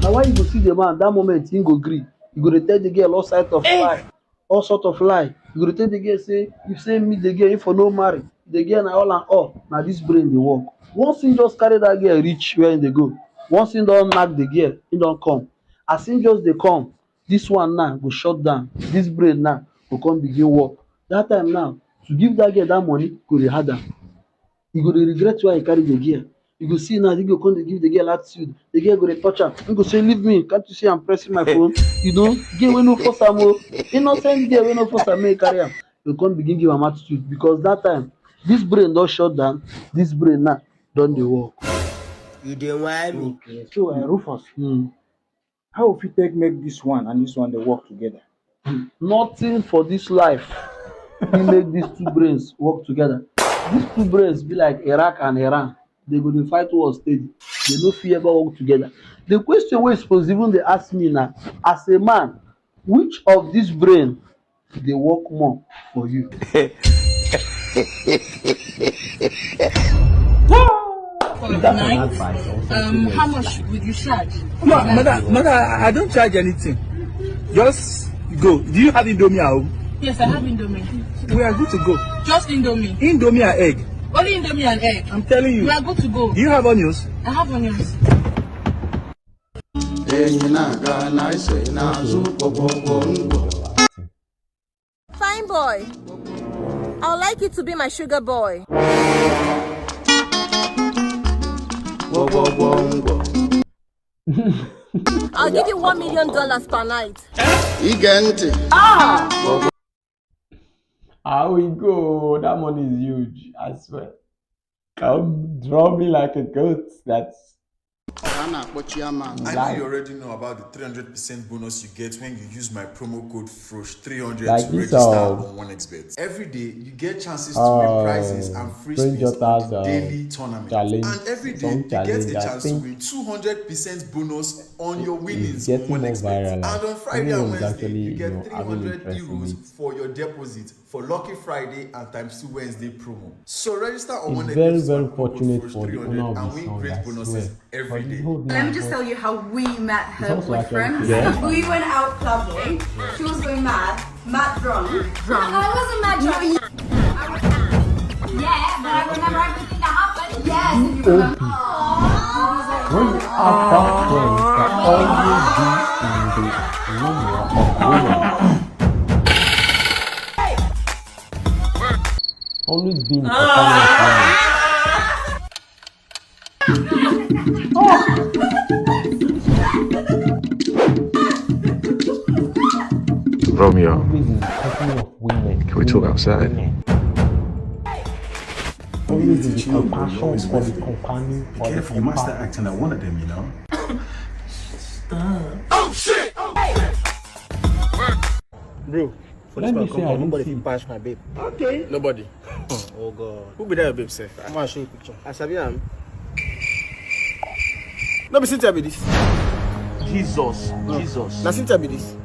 Na why you go see the man that moment, he go gree. You go dey tell the girl all sort of lie. All sort of lie. You go dey tell the girl say, if say meet the girl, if for no marry, the girl na all and all. Na this brain dey work. Once he just carry that girl reach where he dey go, once he don knack the girl, he don come. As he just dey come, this one now go shut down. This brain now go come begin work. That time now, to give that girl that money go dey hard am. He go dey regret why he carry the girl. You go see now, you go come dey give the girl attitude. The girl go dey touch am. You go say, "Leave me. Can't you see I'm pressing my phone?" You know, girl wey no force am o. Innocent girl wey no force am, make e carry am. You come begin give am attitude because that time, this brain don shut down. This brain now don dey work. You dey whine me. Okay, so, uh, Rufus, hmm, how we fit take make this one and this one dey work together? Nothing for this life fit make these two brains work together. These two brains be like Iraq and Iran. They go dey fight war steady. They no fit ever work together. The question wey you suppose even dey ask me na, as a man, which of this brain dey work more for you? For the night, um, how much would you charge? No, madam, madam, I don't charge anything. Just go. Do you have Indomie at home? Yes, I have Indomie. We are good to go. Just Indomie. Indomie and egg. Only Indomie and egg. I'm telling you. We are good to go. Do you have onions? I have onions. Enyi na-aga na ise n'azụ kpọkpọkpọ ngwọ. Fine boy. I would like you to be my sugar boy. I'll give you one million dollars per night. Ige ntị. Ah, we go. That money is huge, I swear. Come draw me like a goat. That's a na-akpọ chairman. I know you already know about the three hundred percent bonus you get when you use my promo code FROSH three hundred like to register um, on OneXBet. Every day, you get chances to win uh, prizes and free spins on the um, daily tournament. And every day, you get a chance to win two hundred percent bonus on your winnings on OneXBet. And on Friday and Wednesday, you get three hundred euros for your deposit for Lucky Friday and times two Wednesday promo. So register on OneXBet. It's very, very fortunate for the owner of the song, I swear. Let me just tell you how we met her boyfriend. Yeah. We went out clubbing. She was going mad, mad drunk. Drunk. I wasn't mad drunk. Yeah, but I remember everything that happened. Yes, you remember. When you have that friend that always be in the room of women. Always be in the company of women. Romeo, Always in the company of women. Can we talk outside? Always in the compassion for the company. Be careful, you might start acting like one of them, you know. Stop. Oh shit! Oh shit! Bro, for this man compound, nobody fit pass my babe. Okay. Nobody. Oh God. Who be that your babe sef? Come and show you picture. I sabi am. No be Cynthia be this. Jesus, Jesus. Na Cynthia be this.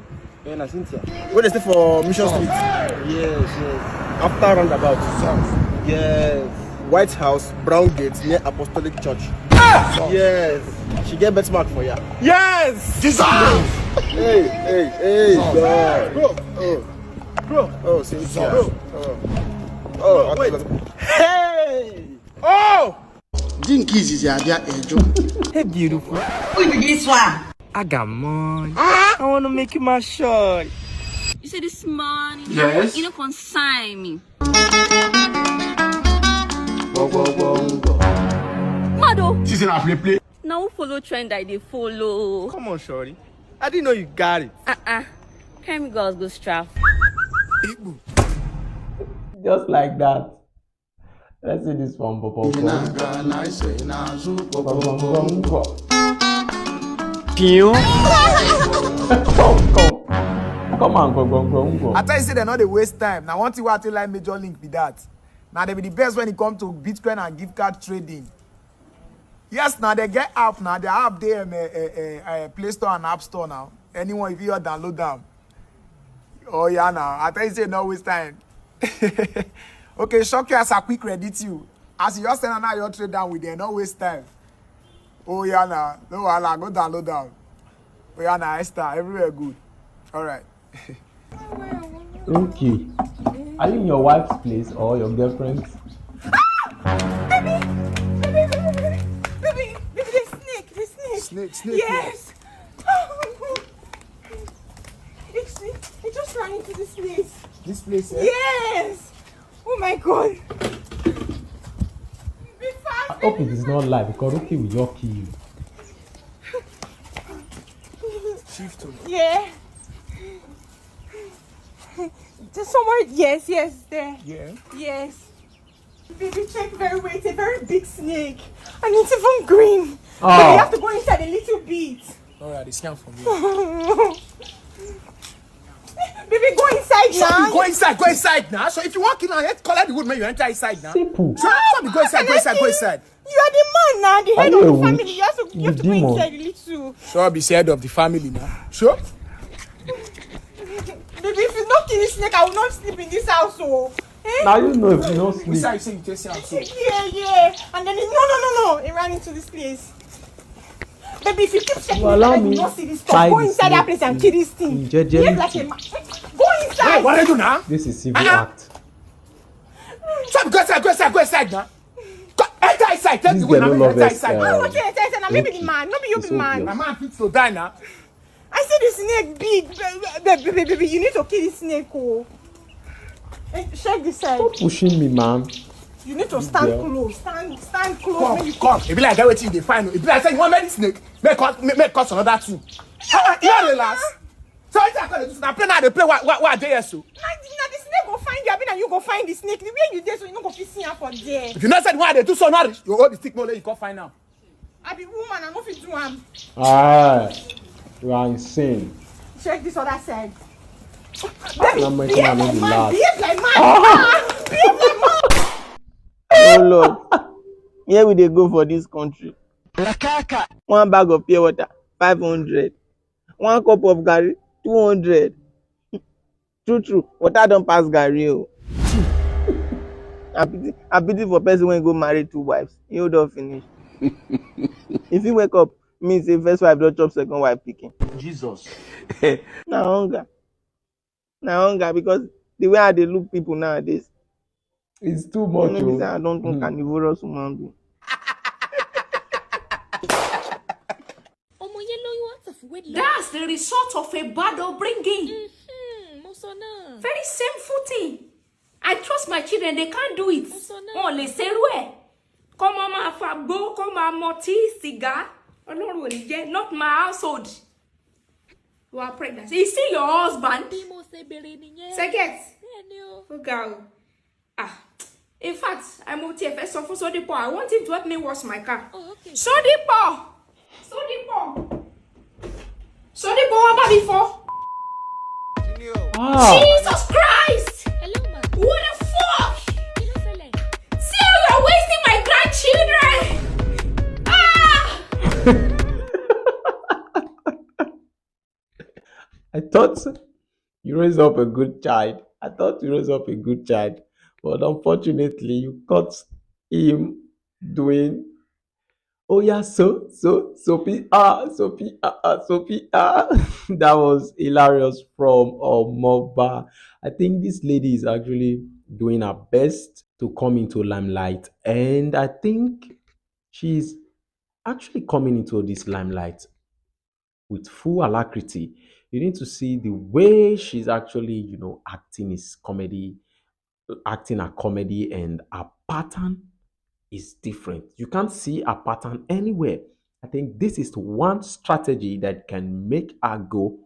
Yeah, na Cynthia. Wey dey stay for Mission Street. Yes, yes. After roundabout. South. Yes. White House, Brown Gate, near Apostolic Church. Yes. She get birthmark for ya. Yes! Jesus! Hey, hey, hey, God. Bro. Oh. Bro. Oh, Cynthia. Bro. Oh. Oh, wait. Hey! Oh! Di nke izizi abịa ejo. Hey, beautiful. Who be this one? I got money. I want to make you my shorty. You say this money? Yes. You don't consign me. Mado. This is a play play. Now who follow trend I dey follow? Come on, shorty. I didn't know you got it. Uh-uh. Carry me girls go strap. Just like that. Let's see this one, Papa. Come, come. Come on, go, go, go, go. I tell you, say they no dey waste time. Now, one thing wey I take like major link be that. Now, they be the best when it come to Bitcoin and gift card trading. Yes, now they get app now. The app dey um, uh, uh, uh, Play Store and App Store now. Anyone, if you download them. Oh, yeah, now. I tell you, say no waste time. Okay, shock you as I quick credit you. As you just send now, your trade down with them, no waste time. Oh, yeah, now. No, I'll go download them. Oh, yeah, now, Esther, everywhere good. All right. Okay. Are you in your wife's place or your girlfriend's? Baby, baby, baby, baby, baby, the snake, the snake. Snake, snake. Yes. It's, it just ran into this place. This place, eh? Yes. Oh my God. Be fast. Hope it is not lie because Ruki will just kill you. Shift to Yeah. There's somewhere. Yes, yes, there. Yeah. Yes. Baby, check very well. It's a very big snake. And it's even green. Ah. Baby, you have to go inside a little bit. Alright, they scan for me. Baby, go inside Shut now. me, go inside, go inside now. So if you want kill now, let's collect the wood, man. You enter inside now. Simple. So, shut me, go inside, go inside, go inside. You are the man now, the head Are of you the a witch? family. You have to, you You have to go demon. Inside a little. So be the head of the family now. Sure. Baby, if you not kill this snake, I will not sleep in this house. Oh. Eh? Now you know if you don't sleep. Inside, say you take out. So. Yeah, yeah. And then it, no, no, no, no. It ran into this place. Baby, if you keep checking, You allow like, me you not see this tie stuff. Go the inside that snake place and in- kill this thing. in jeje Behave like a meeting. Man. Go inside. Hey, what do you do now? This is civil Ah. act. Stop, go inside, go inside, go inside now. Go, enter inside. Tell This the woman girl make no you enter love inside. us, Ah, uh, what you say? Say, now maybe the Okay. Man. No be you It's be Man. My obvious. Man fits to die now. I see the snake big. Baby, baby, baby, you need to kill the snake. Oh. Eh, check this side. Stop pushing me, man. You need to stand Yeah. Close. Stand, stand close. Come, Make you come. If you like, get wetin you dey find. If you like, say you want marry snake, make us, make, make us another two. Ah, ah, you no dey last. So wetin I call you? Na play na dey play. Why, why, why I dey here so? Na the, na the snake go find you. Abi na you go find the snake. The way you dey so, you no go fit see am for there. If you know say the one I dey do so no reach, you hold the stick, no let you come find am. I be woman, I no fit do am. Ah, you are insane. Check this other side. That might Behave man no like be Man. laugh. Behave like Man. Ah, behave like Man. Oh Lord, here we dey go for this country. One bag of pure water, five hundred. One cup of garri, two hundred. True, true, water don pass garri o. I pity, I pity for person wey go marry two wives. He don finish. If he wake up, mean say first wife don chop second wife pikin. Jesus. Na hunger. Na hunger because the way I dey look people nowadays, It's too you much. know, be say Oh. I don turn Hmm. carnivorous human being. Ọmọ yẹn lóyún out of wedlock. That's the result of a bad upbringing. Hmm, mo sọ náà. Very shameful thing. I trust my children, they can't do it. Mo sọ náà. Wọn ò lè ṣerú ẹ̀. Kọ́ máa máa fa gbó, kọ́ máa mọtí, sìgá. Ọlọ́run ò ní jẹ́. Not my household. You are pregnant. Is still your husband? Bí mo ṣe béèrè nìyẹn. Second. Bẹ́ẹ̀ni o. Ó ga o. Ah. In fact, I'm okay. First of all, Sodipo, I want him to help me wash my car. Oh, okay. Sodipo! Sodipo! Sodipo, wá bá mi fọ. Ah, Jesus Christ! Hello, ma. What the fuck? Kí ló ṣẹlẹ̀? See how you're wasting my grandchildren! Ah! I thought you raised up a good child. I thought you raised up a good child, but unfortunately, you caught him doing. Oh yeah, so so so P R, so P R, so P R. That was hilarious from Omoba. I think this lady is actually doing her best to come into limelight, and I think she's actually coming into this limelight with full alacrity. You need to see the way she's actually, you know, acting is comedy, acting a comedy, and a pattern is different. You can't see a pattern anywhere. I think this is one strategy that can make her go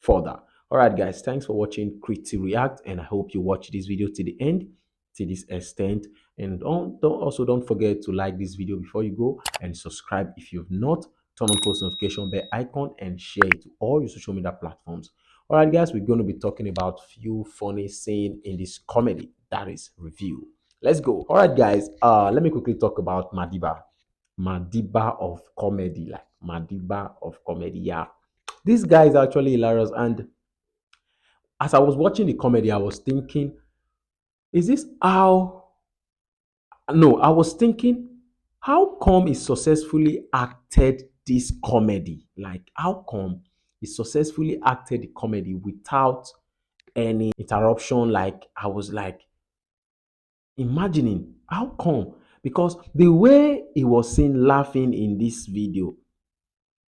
further. All right, guys, thanks for watching Criti React, and I hope you watch this video to the end, to this extent. And don't, don't also don't forget to like this video before you go and subscribe if you've not. Turn on post notification bell icon and share it to all your social media platforms. All right, guys, we're going to be talking about few funny scene in this comedy, that is review. Let's go. All right, guys, uh, let me quickly talk about Madiba. Madiba of comedy, like Madiba of comedy. Yeah, this guy is actually hilarious. And as I was watching the comedy, I was thinking, is this how? No, I was thinking, how come he successfully acted this comedy? Like, how come he successfully acted the comedy without any interruption? Like, I was like imagining, how come? Because the way he was seen laughing in this video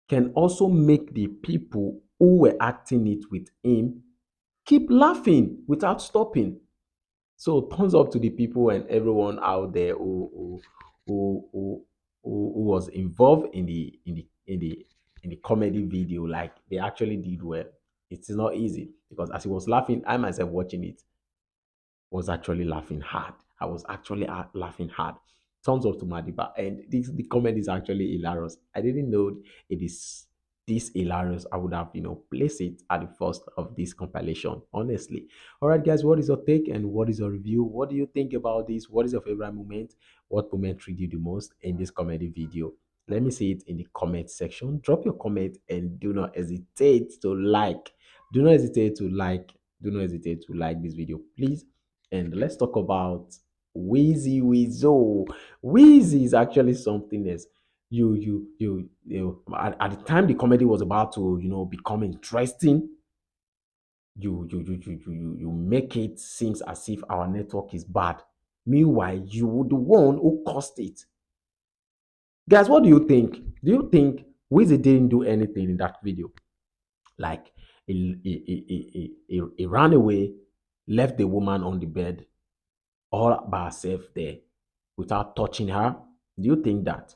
can also make the people who were acting it with him keep laughing without stopping. So thumbs up to the people and everyone out there who, who, who who who, who was involved in the in the in the in the comedy video. Like, they actually did well. It's not easy, because as he was laughing, I myself watching it was actually laughing hard. I was actually, uh, laughing hard. Thumbs up to Madiba. And this, the comedy is actually hilarious. I didn't know it is this hilarious. I would have, you know, placed it at the first of this compilation, honestly. All right, guys, what is your take and what is your review? What do you think about this? What is your favorite moment? What moment treat you the most in this comedy video? Let me see it in the comment section. Drop your comment and do not hesitate to like. Do not hesitate to like. Do not hesitate to like this video, please. And let's talk about Wheezy Wizzo. Wheezy is actually something else. You, you, you, you. At, at the time the comedy was about to, you know, become interesting, you, you, you, you, you, you, you make it seems as if our network is bad. Meanwhile, you were the one who caused it. Guys, what do you think? Do you think Wizzy didn't do anything in that video? Like, he, he, he, he, he, he ran away, left the woman on the bed, all by herself there, without touching her? Do you think that?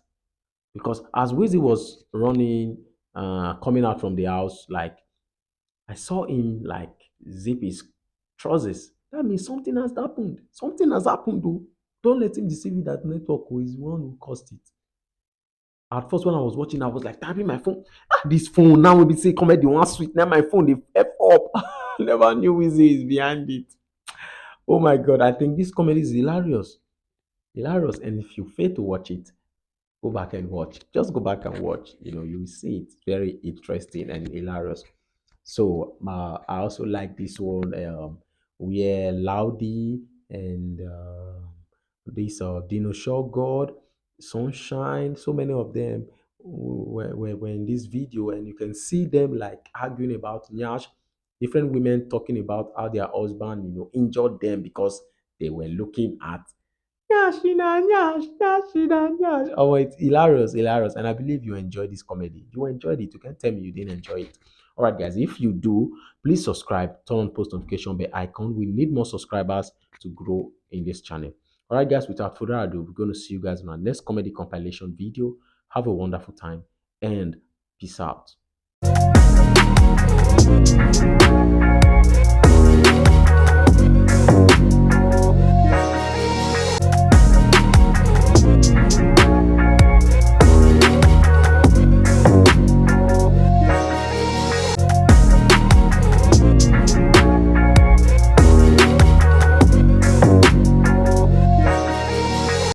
Because as Wizzy was running, uh, coming out from the house, like, I saw him, like, zip his trousers. That means something has happened. Something has happened, though. Don't let him deceive you that network is the one who caused it. At first, when I was watching, I was like tapping my phone. Ah, this phone now will be say comedy one sweet. Now my phone they F up. Never knew Wizzy is behind it. Oh my God, I think this comedy is hilarious. Hilarious. And if you fail to watch it, go back and watch. Just go back and watch. You know, you will see it's very interesting and hilarious. So, uh, I also like this one, um, where Loudy and, uh, this, uh, Dino Shaw God, Sunshine, so many of them were, were, were in this video, and you can see them, like, arguing about Nyash, different women talking about how their husband, you know, injured them because they were looking at Nyash na Nyash, Nyash na Nyash. Oh, it's hilarious, hilarious. And I believe you enjoyed this comedy. You enjoyed it. You can't tell me you didn't enjoy it. All right, guys, if you do, please subscribe, turn on post notification bell icon. We need more subscribers to grow in this channel. All right, guys, without further ado, we're going to see you guys in our next comedy compilation video. Have a wonderful time and peace out.